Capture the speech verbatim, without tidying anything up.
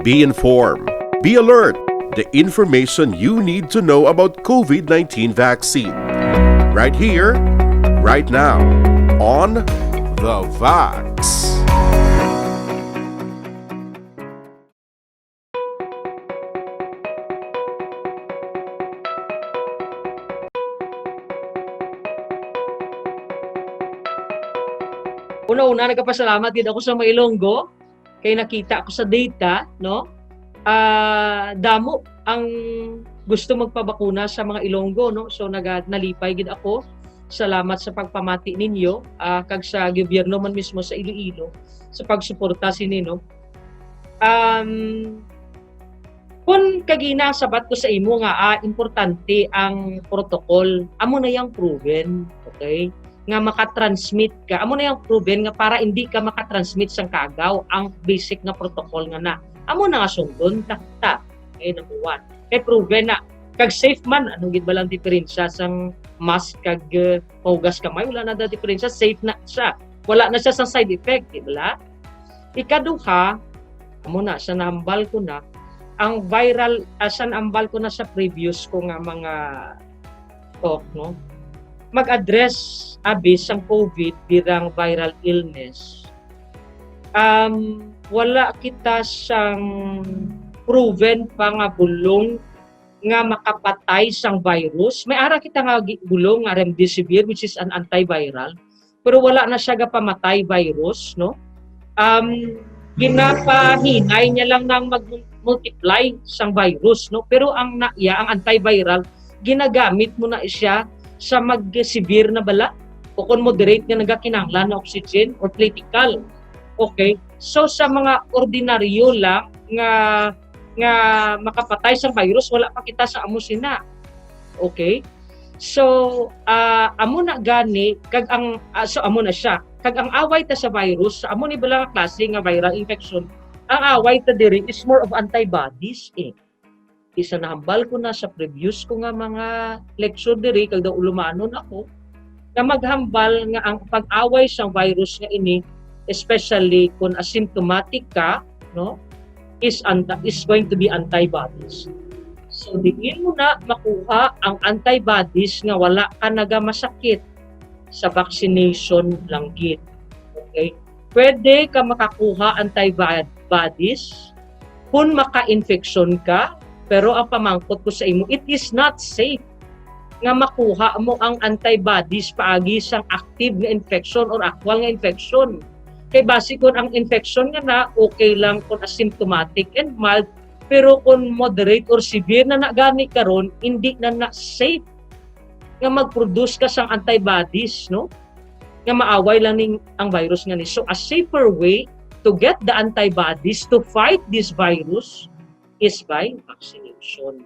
Be informed. Be alert. The information you need to know about COVID nineteen vaccine. Right here, right now, on The Vax. Una-una, nagapasalamat gid ako sa mga Ilonggo kay nakita ko sa data, no? Ah, damo ang gusto magpabakuna sa mga Ilonggo, no? So naga nalipay gid ako. Salamat sa pagpamati ninyo, ah, kag sa gobyerno man mismo sa Iloilo sa pagsuporta sini, no? Um, kun kagina sabat ko sa imo nga, ah, importante ang protocol, amo na yang proven, okay? Nga makatransmit ka, amo na yang proven nga para hindi ka makatransmit sang kagaw, ang basic nga protocol nga na. Amo na nga sundon ta, ta. Okay, number one. Kay proven na. Kag safe man, ano gid ba lang diferensya sang mask kag, eh, mahugas kamay? Wala na da diferensya, safe na siya. Wala na siya sa side effect, di ba? Ikaduha, amo na, sa nahambal ko na, ang viral, ah, sa nahambal ko na sa previous ko nga mga talk, no? Mag-address abi sang COVID bilang viral illness. Um, wala kita sang proven pa nga bulong nga makapatay sang virus. May ara kita nga gi-, bulong nga remdesivir, which is an antiviral, pero wala na siya gapamatay virus, no? Um, ginapahinay niya lang nang mag-multiply sang virus, no? Pero ang na, iya, ang antiviral, ginagamit mo na siya sa mag-severe na bala o kung moderate nga nagakinahanglan na oxygen or critical. Okay? So, sa mga ordinaryo lang nga, nga makapatay sa virus, wala pa kita sa amo sina. Okay? So, ah, amo na gani, kag ang, ah, so amo na siya. Kag ang away ta sa virus, sa amo ni bala nga klase nga viral infection, ang away ta diri is more of antibodies, eh. Isa nahambal ko na sa previous ko nga mga lecture diri, kag daw ulumanon ako, nga maghambal nga ang pag-away sang virus nga ini, especially kung asymptomatic ka, no, is anta-, is going to be antibodies. So, diin mo na makuha ang antibodies nga wala ka nagamasakit sa vaccination lang gid. Okay? Pwede ka makakuha antibodies kung maka-infection ka, pero ang pamangkot ko sa imo, it is not safe nga makuha mo ang antibodies paagi sang active nga infection or actual nga infection. Kay basi kung ang infection nga na, okay lang kung asymptomatic and mild, pero kung moderate or severe na na gani karon, hindi na na safe nga mag-produce ka sang antibodies, no? Nga maaway lang ning ang virus nga ni. So, a safer way to get the antibodies to fight this virus is by vaccination.